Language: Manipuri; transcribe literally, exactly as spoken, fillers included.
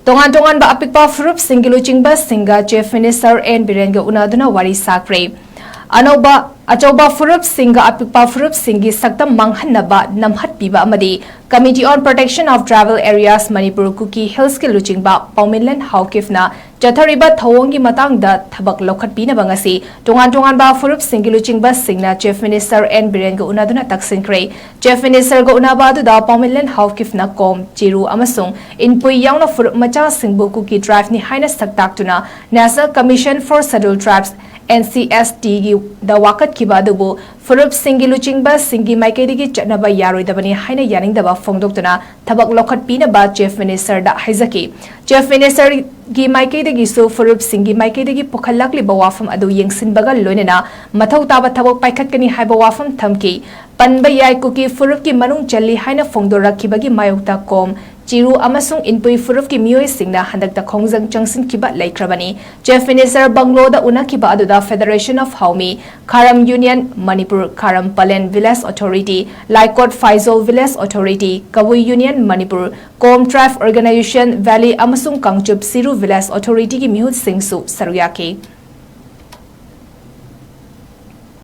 ꯇꯣꯉꯥꯟ ꯇꯣꯉꯥꯟꯕ ꯑꯄꯤꯛꯄ ꯐꯨꯔꯨꯞꯁꯤꯡꯒꯤ ꯂꯨꯆꯤꯡꯕꯁꯤꯡꯒ Chief Minister N ꯕꯤꯔꯦꯟꯒ ꯎꯅꯗꯨꯅ ꯋꯥꯔꯤ ꯁꯥꯈ꯭ꯔꯦ꯫ ꯑꯅꯧꯕ ꯑꯆꯧꯕ ꯐꯨꯔꯨꯞꯁꯤꯡꯒ ꯑꯄꯤꯛꯄ ꯐꯨꯔꯨꯞꯁꯤꯡꯒꯤ ꯁꯛꯇꯝ ꯃꯥꯡꯍꯟꯅꯕ ꯅꯝꯍꯠꯄꯤꯕ ꯑꯃꯗꯤ Committee on Protection of Tribal Areas Manipur Kuki Hillsꯀꯤ ꯂꯨꯆꯤꯡꯕ ꯄꯥꯎꯃꯤꯟꯂꯦꯟ ꯍꯥꯎꯀꯤꯞꯅ ꯆꯠꯊꯔꯤꯕ ꯊꯧꯑꯣꯡꯒꯤ ꯃꯇꯥꯡꯗ ꯊꯕꯛ ꯂꯧꯈꯠꯄꯤꯅꯕ ꯉꯁꯤ ꯇꯣꯉꯥꯟ ꯇꯣꯉꯥꯟꯕ ꯐꯨꯔꯨꯞꯁꯤꯡꯒꯤ ꯂꯨꯆꯤꯡꯕꯁꯤꯡꯅ Chief Minister N ꯕꯤꯔꯦꯟꯒ ꯎꯅꯗꯨꯅ ꯇꯛꯁꯤꯟꯈ꯭ꯔꯦ꯫ Chief Ministerꯒ ꯎꯅꯕ ꯑꯗꯨꯗ ꯄꯥꯎꯃꯤꯟꯂꯦꯟ ꯍꯥꯎꯀꯤꯞꯅ ꯀꯣꯝ, ꯆꯤꯔꯨ ꯑꯃꯁꯨꯡ ꯏꯟꯄꯨꯏ ꯌꯥꯎꯅ ꯐꯨꯔꯨꯞ ꯃꯆꯥꯁꯤꯡꯕꯨ Kuki tribeꯅꯤ ꯍꯥꯏꯅ ꯁꯛꯇꯥꯛꯇꯨꯅ National Commission for Scheduled Tribes, NCSTꯒꯤꯗ ꯋꯥꯀꯠꯈꯤꯕ ꯑꯗꯨꯕꯨ ꯐꯨꯔꯨꯞꯁꯤꯡꯒꯤ ꯂꯨꯆꯤꯡꯕꯁꯤꯡꯒꯤ ꯃꯥꯏꯀꯩꯗꯒꯤ ꯆꯠꯅꯕ ꯌꯥꯔꯣꯏꯗꯕꯅꯤ ꯍꯥꯏꯅ ꯌꯥꯅꯤꯡꯗꯕ ꯐꯣꯡꯗꯣꯛꯇꯨꯅ ꯊꯕꯛ ꯂꯧꯈꯠꯄꯤꯅꯕ Chief Ministerꯗ ꯍꯥꯏꯖꯈꯤ꯫ Chief Ministerꯒꯤ ꯃꯥꯏꯀꯩꯗꯒꯤꯁꯨ ꯐꯨꯔꯨꯞꯁꯤꯡꯒꯤ ꯃꯥꯏꯀꯩꯗꯒꯤ ꯄꯨꯈꯠꯂꯛꯂꯤꯕ ꯋꯥꯐꯝ ꯑꯗꯨ ꯌꯦꯡꯁꯤꯟꯕꯒ ꯂꯣꯏꯅꯅ ꯃꯊꯧ ꯇꯥꯕ ꯊꯕꯛ ꯄꯥꯏꯈꯠꯀꯅꯤ ꯍꯥꯏꯕ ꯋꯥꯐꯝ ꯊꯝꯈꯤ꯫ ꯄꯟꯕ ꯌꯥꯏ, ꯀꯨꯀꯤ ꯐꯨꯔꯨꯞꯀꯤ ꯃꯅꯨꯡ ꯆꯜꯂꯤ ꯍꯥꯏꯅ ꯐꯣꯡꯗꯣꯔꯛꯈꯤꯕꯒꯤ ꯃꯥꯌꯣꯛꯇ ꯀꯣꯝ, ꯆꯤꯔꯨ ꯑꯃꯁꯨꯡ ꯏꯟꯄꯨꯏ ꯐꯨꯔꯨꯞꯀꯤ ꯃꯤꯑꯣꯏꯁꯤꯡꯅ ꯍꯟꯗꯛꯇ ꯈꯣꯡꯖꯪ ꯆꯪꯁꯤꯟꯈꯤꯕ ꯂꯩꯈ꯭ꯔꯕꯅꯤ꯫ Chief Minister ꯕꯪꯒ꯭ꯂꯣꯗ ꯎꯅꯈꯤꯕ ꯑꯗꯨꯗ Federation of Haomi, Kharam Union Manipur, Kharam Palen Village Authority, Laikot Phaijol Village Authority, Kabui Union Manipur, Kom Tribe Organisation, Valley ꯑꯃꯁꯨꯡ ꯀꯥꯡꯆꯨꯞ ꯁꯤꯔꯨ Village Authorityꯒꯤ ꯃꯤꯍꯨꯠꯁꯤꯡꯁꯨ ꯁꯔꯨꯛ ꯌꯥꯈꯤ꯫